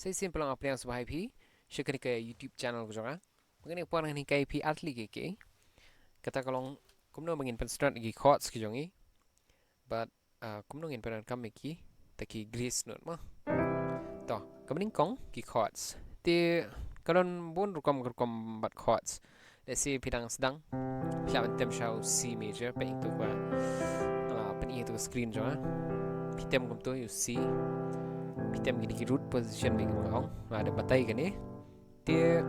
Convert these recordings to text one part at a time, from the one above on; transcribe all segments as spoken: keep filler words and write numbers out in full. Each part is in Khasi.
Te sien pynlong pdiang sngewbha ïa phi sha kane ka YouTube channel ka jong nga. Mynta kane por ngan hikai ïa phi ar tylli ki, ki. Kata ka long kumno ba ngin pynsynrut ïa ki chords ki jong ngi. Bad, ah, kumno ngin pyndonkam ïa kita ki grace note mo. To, kaba nyngkong ki chords. Te ka don bun rukom, rukom bat chords. Let's say phi dang sdang, phi lah ban tem sha u C major, peit ïa tu ba, ah, peit ïa tu screen jong nga. Phi tem kumtu ïa u C. Phi tem kine ki root position ba nga ong. Nga dep batai kane. Te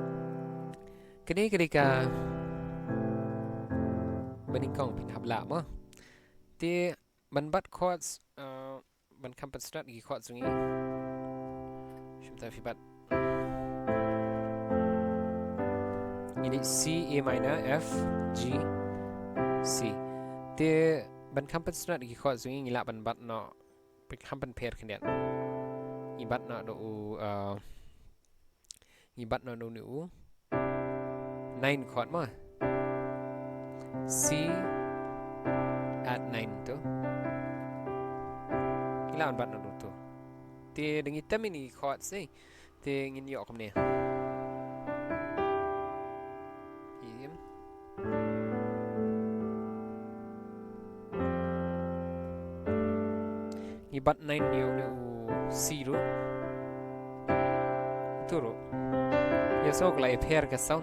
kane ka dei kaba nyngkong phin hap lah mo. Te ban bat chords, uh, ban kham pynsynrut ïa ki chords jong ngi. Shim ta phi bat. Ngi dei C, A minor, F, G, C. Te ban kham pynsynrut ïa ki chords jong ngi, ngi lah ban bat noh, phi kham pynpher khyndiat. Ngi bat noh da u, uh, ngi bat noh da une u nine chord mo. C add nine tu. Ngi lah ban bat noh da utu. Te da ngi tem ïa kine ki chords, eh. Te ngin ïoh kumne. Im. Ngi bat nine ïa une u C ruh. Tu ruh. Ïa, so ka la ïapher ka sound.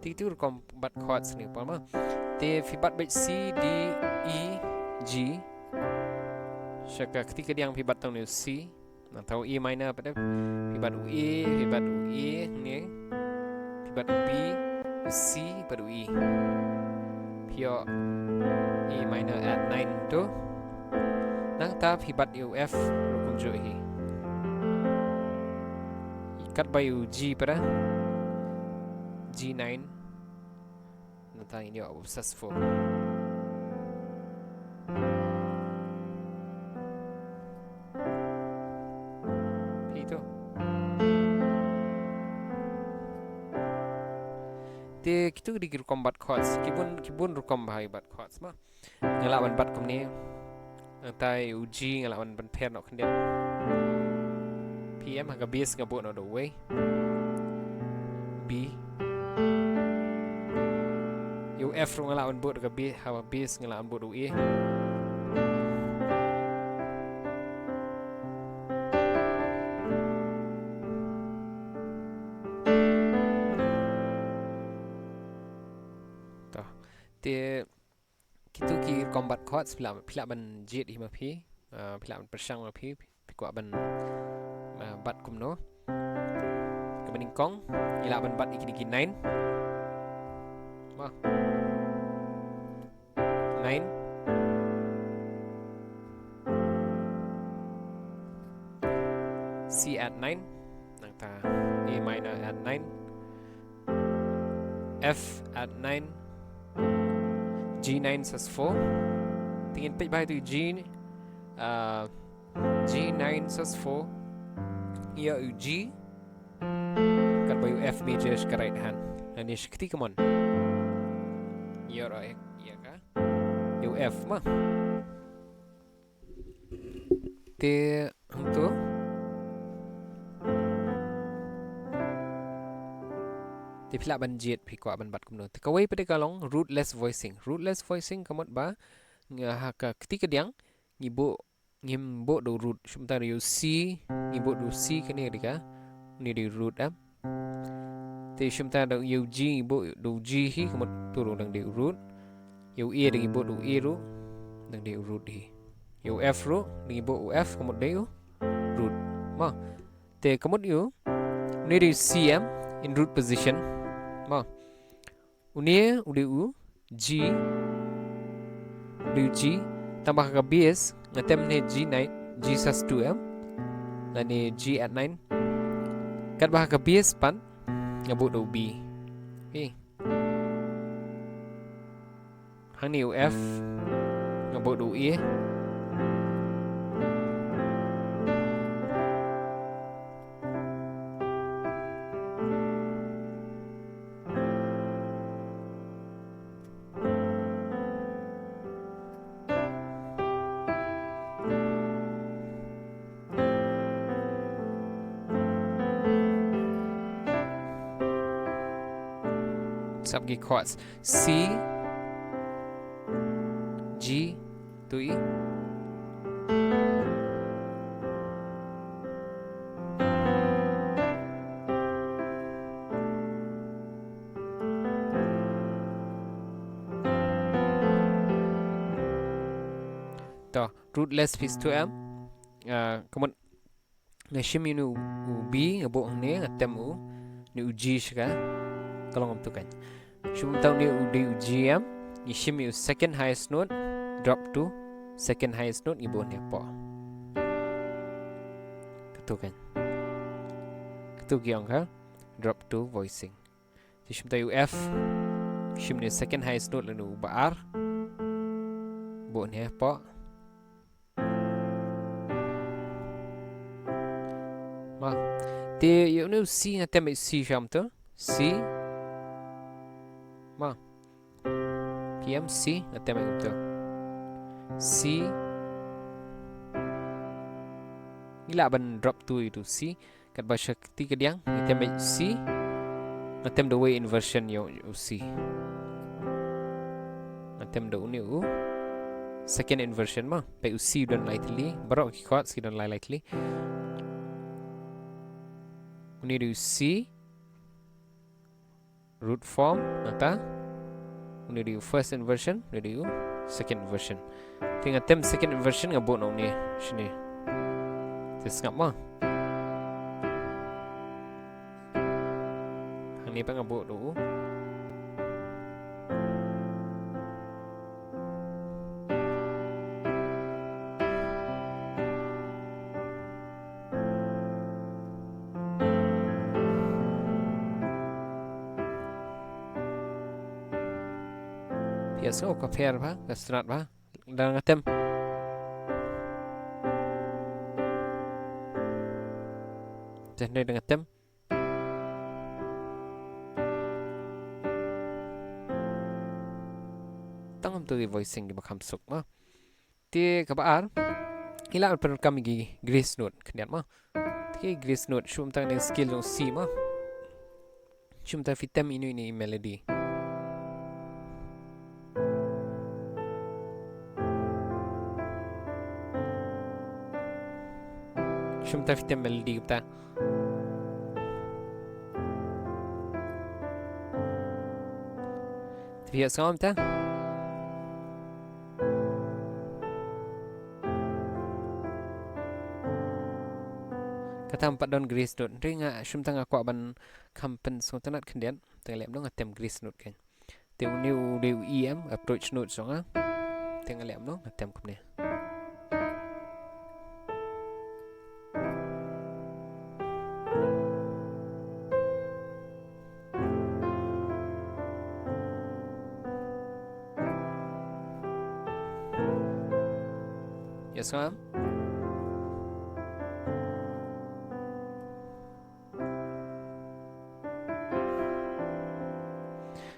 Te tu rukom bat chords ne por mo. Te phi bat beit C, D, E, G. Sha ka kti kadiang phi bat tang ne u C. Nangta u A minor pat, phi bat u A, phi bat u A ne. Phi bat u B, u C, phi bat u E. Phi ïoh A minor add nine tu. Nangta phi bat ïa u F ruh kumjuh hi. Katba ïa u G pat, G nine. Nangta ngin ïoh u sus four. Phi tu. Te kitu ki dei ki rukom bat chords, ki bun, ki bun rukom ba ngi bat chords mo. Nga lah ban bat kumne. Nangta ïa u G nga lah ban pynpher noh khyndiat. Phi em, ha ka bass nga buh noh da uwei. B. Ïa u F ruh nga lah ban buh da ka bass, ha ka bass nga lah ban buh da u A. To. Te kitu ki rukom bat chords phi lah, phi lah ban jied hi ma phi. Ah, phi lah ban pyrshang ma phi, phi kwah ban, ah, bat kumno. Kaba nyngkong, ngi lah ban bat ïa kine ki nine. Mo. Nine. C add nine. Nangta A minor add nine. F add nine. G nine sus four. Te ngin peit bha ïa u G, uh, G nine sus four. Ïa u G. Katba ïa u F major sha ka right hand. Lane sha kti kamon. Ïa u, ïa ka. Ïa u F mo. Te hangto. Te phi lah ban jied phi kwah ban bat kumno. Te kawei pat ka long rootless voicing. Rootless voicing ka mut ba nga ha ka kti kadiang ngi buh, ngim buh da u root. Shim ta da ïa u C, ngi buh da u C, kane ka dei ka, une dei u root em. Te shim ta da ïa u G, ngi buh da u G hi, ka mut tu ruh dang dei u root. Ïa u A dang ngi buh da u A ruh, dang dei u root hi. Ïa u F ruh, dang ngi buh u F, ka mut dei u root. Mo. Te ka mut ïa u, une dei u C em, in root position. Mo. Une u dei u G. U dei u G. Tangba ha ka bass nga tem ne G nine, G sus two em. Lane G add nine. Katba ha ka bass pat nga buh da u B. Okay. Hangne u F nga buh da u A. Sap ki chords C, G, to E. To, rootless phi sngewthuh em. Ah, ka mut nga shim ïa une u, u B, nga buh hangne, nga tem une u G sha ka. Ka long kumto kan. Shu mynta une u dei u G em, ngi shim ïa u second highest note, drop to second highest note, ngi buh hangne hapoh. Kato kan. Kato ki ong ka drop to voicing. Te shu mynta ïa u F, shim une u second highest note lane u ba ar. Buh hangne hapoh. Ma. Te ïa une u C nga tem beit C sha kumto. C. Ma. P M C nga tem beit kumto. C. Ngi lah ban drop to ïa uto u C. Katba sha kti kadiang, nga tem beit C. Nga tem da uwei inversion ïa u C. Nga tem da une u second inversion ma. Peit u C u don lai tylli, baroh ki chords ki don lai lai tylli. Une u dei u C. Root form, nangta. Une u dei u first inversion, une u dei u second inversion. Te nga tem second inversion nga buh na une shane. Te sngap ma. Hangne pat nga buh da u. Phi ïa sngew ka pher bha, ka strat bha. Da nga tem. Te hynrei da nga tem. Tang kumto ki voicing kiba kham suk ma. Te kaba ar, ngi lah ban pyndonkam ïa ki grace note khyndiat ma. Te ki grace note, shu mynta ka dei ka scale jong u C ma. Shu mynta phi tem ïa ine i melody. Shu mynta phi tem melody kumta. Te phi ïa sngew mynta. Kata ym pat don grace note. Hynrei nga shu mynta nga kwah ban kham pynsngewtynnat khyndiat. Te nga leh kumno, nga tem grace note kan. Te une u dei u E em, approach note jong nga. Te nga leh kumno, nga tem kumne. Ïa sngew em?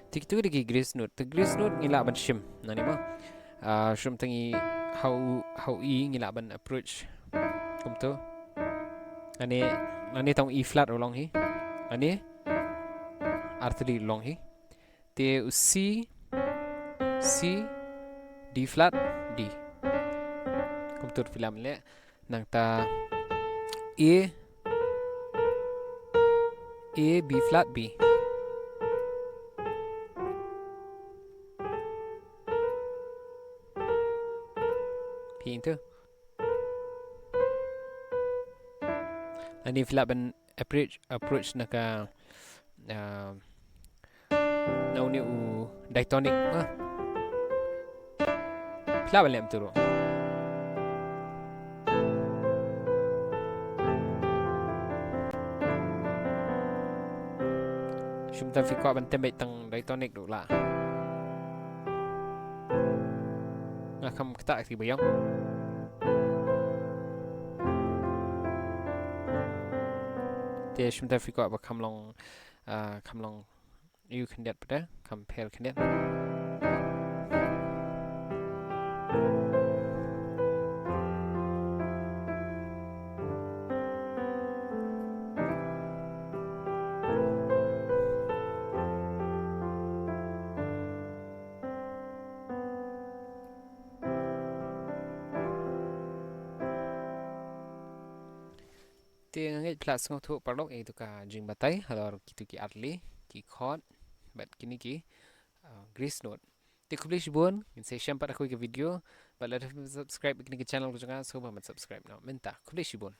Te kito ki dei ki grace note. Te grace note ngi lah ban shim nangne ma. Ah, shu mynta ngi ha u, ha u E ngi lah ban approach kumto. Nangne, nangne tang u E flat u long hi. Nangne ar tylli u long hi. Te u C, C, D flat, D. Kumto phi lah ban leh. Nangta A, A, B flat, B. Phi ïohi to. Nangne phi lah ban approach, approach na ka, ah, na une u diatonic, ha. Phi lah ban leh kumto ruh. Shu mynta phi kwah ban tem beit tang diatonic ruh lah. Nga kham ktah kti ba ïong. Te shu mynta phi kwah ba kham long, ah, kham long ïa u khyndiat pat, kham pher khyndiat. Te nga ngeit phi la sngewthuh paralok ïa kito ka jingbatai halor kito ki artylli, ki chord bad kine ki uh, grace note. Te khublei shibun, ngin sa ïashem pat ha kawei ka video. Bad lada phim subscribe ïa kane ka channel ka jong nga, sngewbha ban subscribe noh mynta. Khublei shibun.